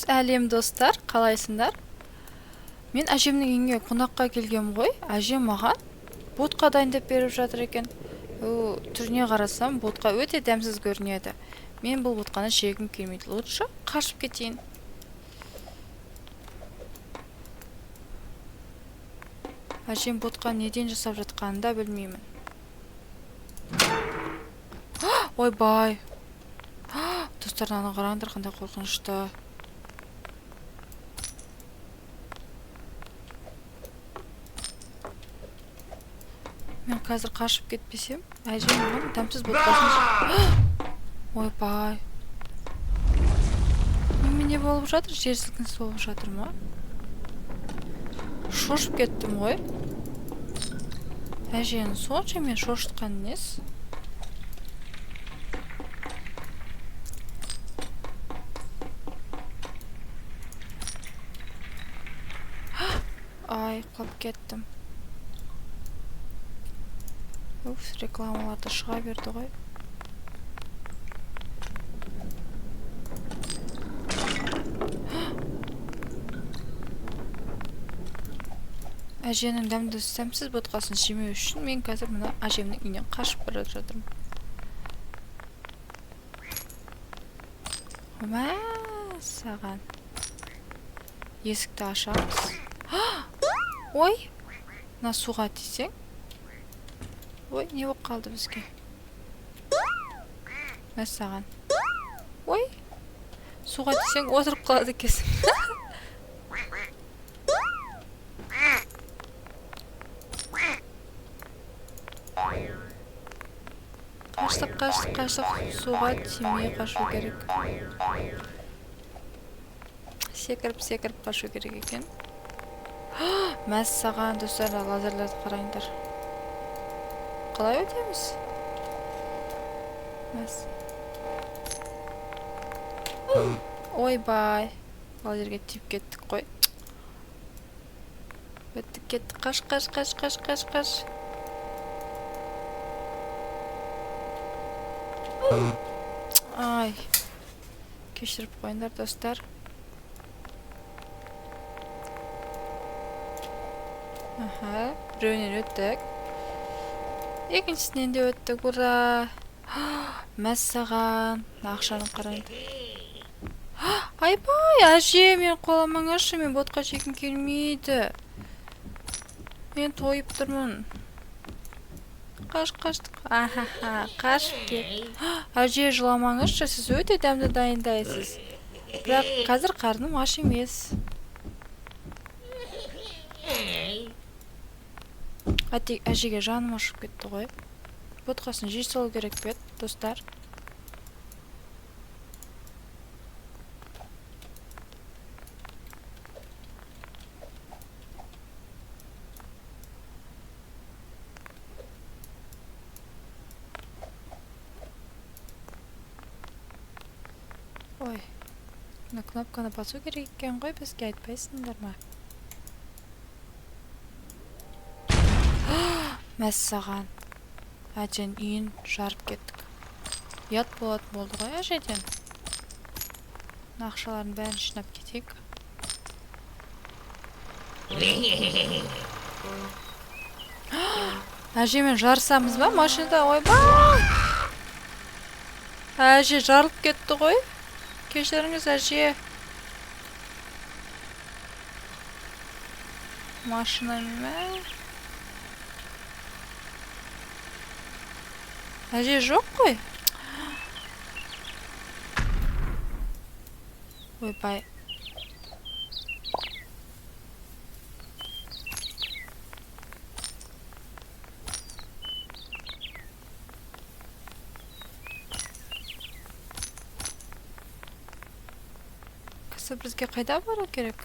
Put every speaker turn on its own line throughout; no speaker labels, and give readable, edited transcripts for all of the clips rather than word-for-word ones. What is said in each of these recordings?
Сәлем достар, қалайсыңдар? Мен әжемнің үйіне қонаққа келгем ғой. Әжем маған ботқа дайындап беріп жатыр екен. Түріне қарасам, ботқа өте дәмсіз көрінеді. Мен бұл ботқаны жегім келмейді. Лучше қашып кетейін. Әжем ботқа неден жасап жатқанын да білмеймін. Ойбай! Достар, мынаны қараңдар, қандай қорқынышты. Мен қазір қашып кетпесем, әжем маған дәмсіз ботқасын. Ойбай! Немене болып жатыр? Жер сілкінісі болып жатыр ма? Шошып кеттім ғой. Әжені сонша мен шошытқан несі? Ай, құлап кеттім. Уф, рекламалар да шыға берді ғой. Әженің дәмді сәмсіз ботқасын жемеу үшін мен қазір мына әжемнің үйінен қашып бара жатырмын. Мә, саған. Есікті ашамыз. Ой, мына суға тисең. Ой, не болып қалды бізге? Мә саған. Ой, суға тисең отырып қалады екенсің. Қаштық, қаштық, қаштық. Суға тимей қашу керек. Секіріп, секіріп қашу керек екен. Мәссаған, достар, лазерлерді қараңдар. Қалай өтеміз? Мәс. Ойбай. Лазерге тиіп кеттік қой. Өттік, кеттік. Қаш, қаш, қаш, қаш, қаш, қаш. Ай. Кешіріп қойыңдар, достар. Аха, біреуінен өттік. Екіншісінен де өттік, ура! Мәссаған, мына ақшаны қараңдар. Айбай, әже, мен қоламаңызшы, мен ботқа жегім келмейді. Мен тойып тұрмын. Қаш, қаштық. Ахаха, қашып кет. Әже, жыламаңызшы, сіз өте дәмді дайындайсыз. Бірақ қазір қарным аш емес. Әжеге жаным ашып кетті ғой. Ботқасын жей салу керек пе еді, достар? Ой, мына кнопканы басу керек екен ғой, бізге айтпайсыңдар ма? Мәссаған, әженің үйін жарып кеттік. Ұят болатын болды ғой әжеден. Мына ақшалардың бәрін жинап кетейік. Әжемен жарысамыз ба машинада? Ойбай! Әже жарылып кетті ғой. Кешіріңіз, әже. Машинамен. Әже жоқ қой. Ойбай. Кісі бізге қайда бару керек?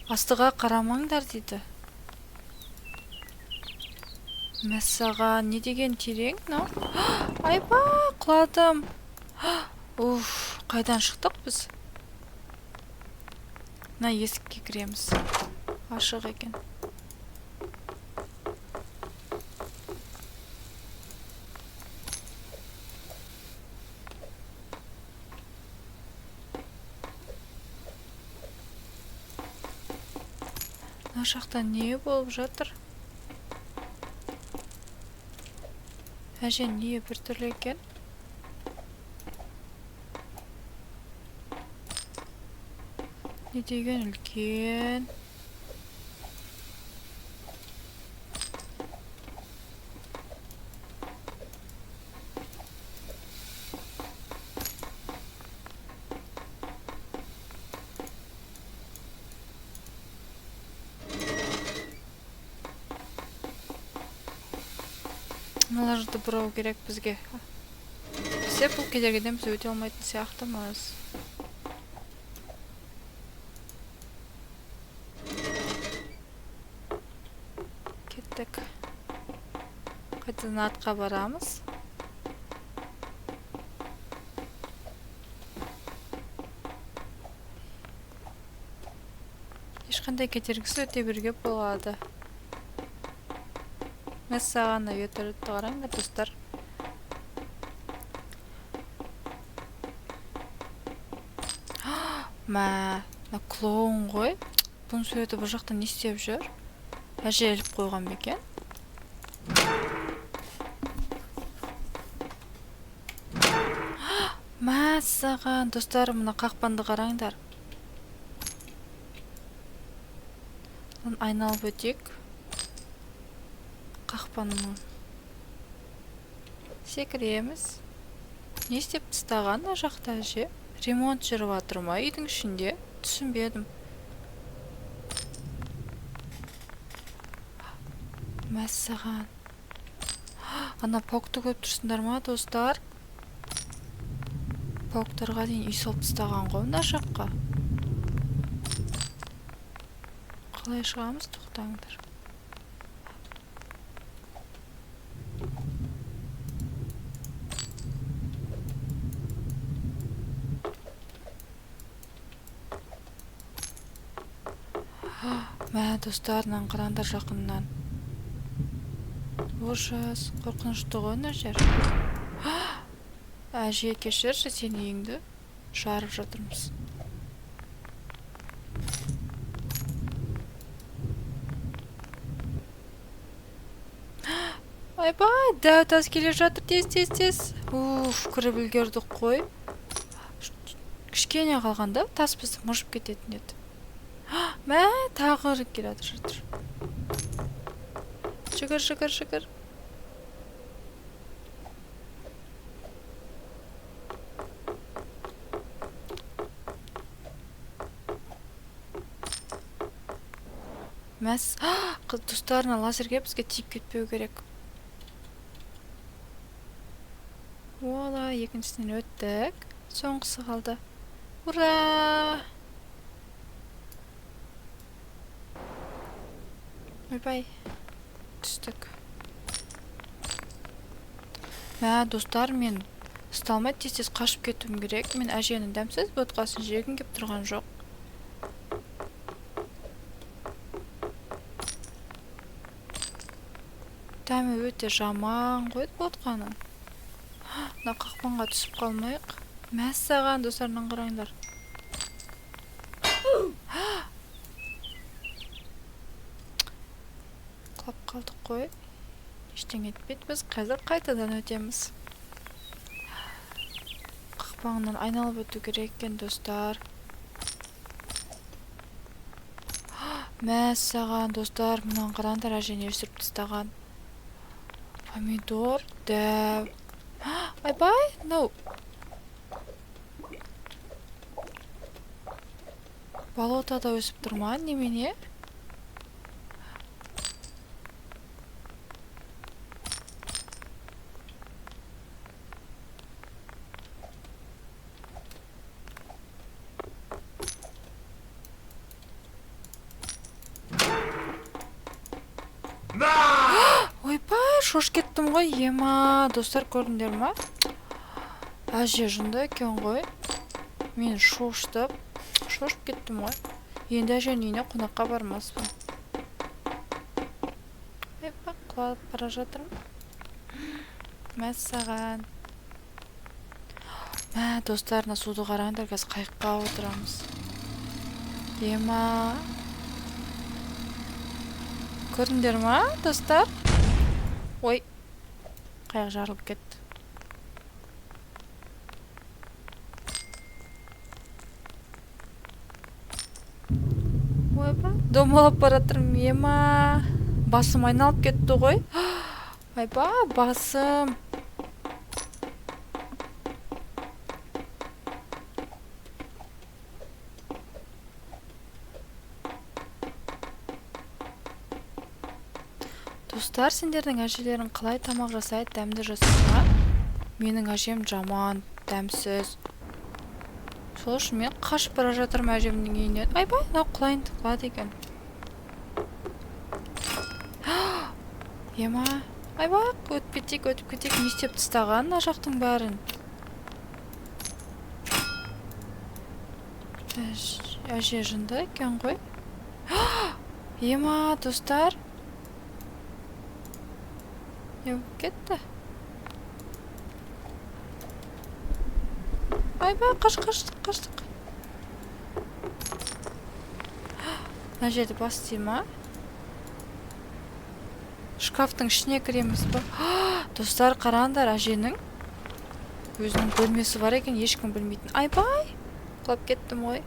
Астыға қарамаңдар дейді. Мәссаған, не деген терең мынау? Айбай, құладым. Уф, қайдан шықтық біз? Мына есікке кіреміз. Ашық екен. Мына жақта не болып жатыр? Әже не біртүрлі екен? Не деген үлкен? Мыналарды бұрау керек бізге. Бізде бұл кедергіден біз өте алмайтын сияқтымыз. Кеттік. Қайтадан атқа барамыз. Ешқандай кедергісіз өте беруге болады. Мәссаған, вертолетті қараңдар, достар. Мә, мына клоун ғой. Бұның суреті бұл жақта не істеп жүр? Әже іліп қойған ба екен? Мәссаған, достар, мына қақпанды қараңдар. Мынаны айналып өтейік. Қақпанның. Секіреміз. Не істеп тастаған мына жақта әже? Ремонт жүріп жатыр ма үйдің ішінде? Түсінбедім. Мәссаған. Ана паукты көріп тұрсыңдар ма, достар? Пауктарға дейін үй салып тастаған ғой мына жаққа. Қалай шығамыз? Тоқтаңдар. Мә, достар, мынаны қараңдар жақыннан. Ужас, қорқынышты ғой мына жер. Әже, кешірші, сен үйіңді жарып жатырмыз. Айбай, дәу тас келе жатыр, тез, тез, тез. Уф, кіріп үлгердік қой. Кішкене қалғанда тас бізді мыжып кететін еді. Мә, тағы келе жатыр. Жүгір, жүгір, жүгір. Мәс, достар, мына лазерге бізге тиіп кетпеу керек. Ола, екіншісінен өттік. Соңғысы қалды. Ура! Ойбай, түстік. Мә, достар, мен ұсталмай тез-тез қашып кетуім керек. Мен әженің дәмсіз ботқасын жегім кеп тұрған жоқ. Дәмі өте жаман ғой ботқаның. Мына қақпанға түсіп қалмайық. Мәссаған, достар, мынаны қараңдар. Құлап қалдық қой. Ештеңе етпейді, біз қазір қайтадан өтеміз. Қақпаннан айналып өту керек екен, достар. Мәссаған, достар, мынаны қараңдар, әже не өсіріп тастаған. Помидор, дәу. Айбай, мынау болотада өсіп тұр ма, немене? Ойбай, шошып кеттім ғой, ема, достар, көрдіңдер ма? Әже жынды екен ғой. Мен шошып кеттім ғой. Енді әженің үйіне қонаққа бармаспын. Ойбай, құлап бара жатырмын. Мәссаған. Мә, достар, мына суды қараңдар, қазір қайыққа отырамыз. Ема. Көрдіңдер ма, достар? Ой, қаяқ жарылып кетті. Ойбай, домалап бара жатырмын, ема. Басым айналып кетті ғой. Айба, басым. Достар, сендердің әжелерің қалай тамақ жасайды, дәмді жасай ма? Менің әжем жаман, дәмсіз. Сол үшін мен қашып бара жатырмын әжемнің үйінен. Айбай, мынау құлайын құлады екен. Ема, айбай, өтіп кетейік, өтіп кетейік. Не істеп тастаған мына жақтың бәрін? Әже жынды екен ғой. Ема, достар. Не болып кетті? Айбай, қаш, қаштық, қаштық. Мына жерді бас дей ма? Шкафтың ішіне кіреміз ба? Достар, қараңдар, әженің өзінің бөлмесі бар екен, ешкім білмейтін. Айбай, құлап кеттім ғой.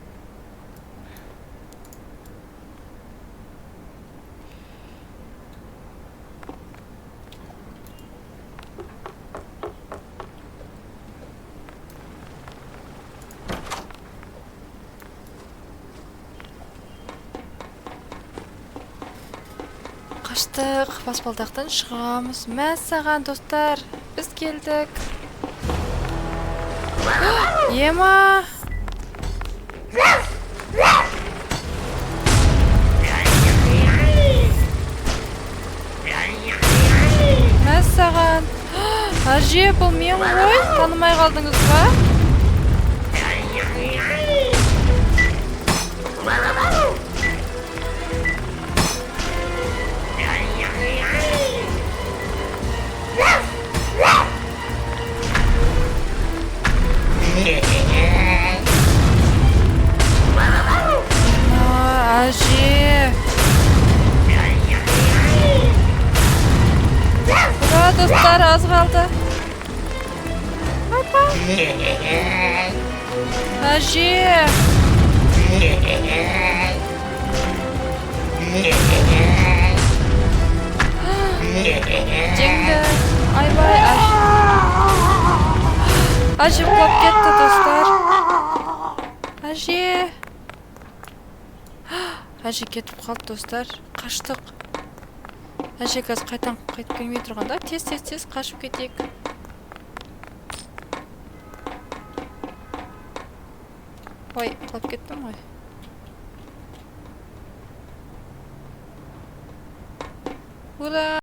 Қаштық, баспалдақтан шығамыз. Мәссаған, достар, біз келдік. Ема! Мәссаған! Әже, бұл мен ғой, танымай қалдыңыз ба? Әже! Ура, достар, аз қалды. Апа! Әже! Жеңді! Айбай, әже! Әже құлап кетті, достар. Әже! Әже кетіп қалды, достар. Қаштық. Әже қазір қайтан қайтып келмей тұрғанда тез, тез, тез қашып кетейік. Ой, құлап кеттім ғой. Ура!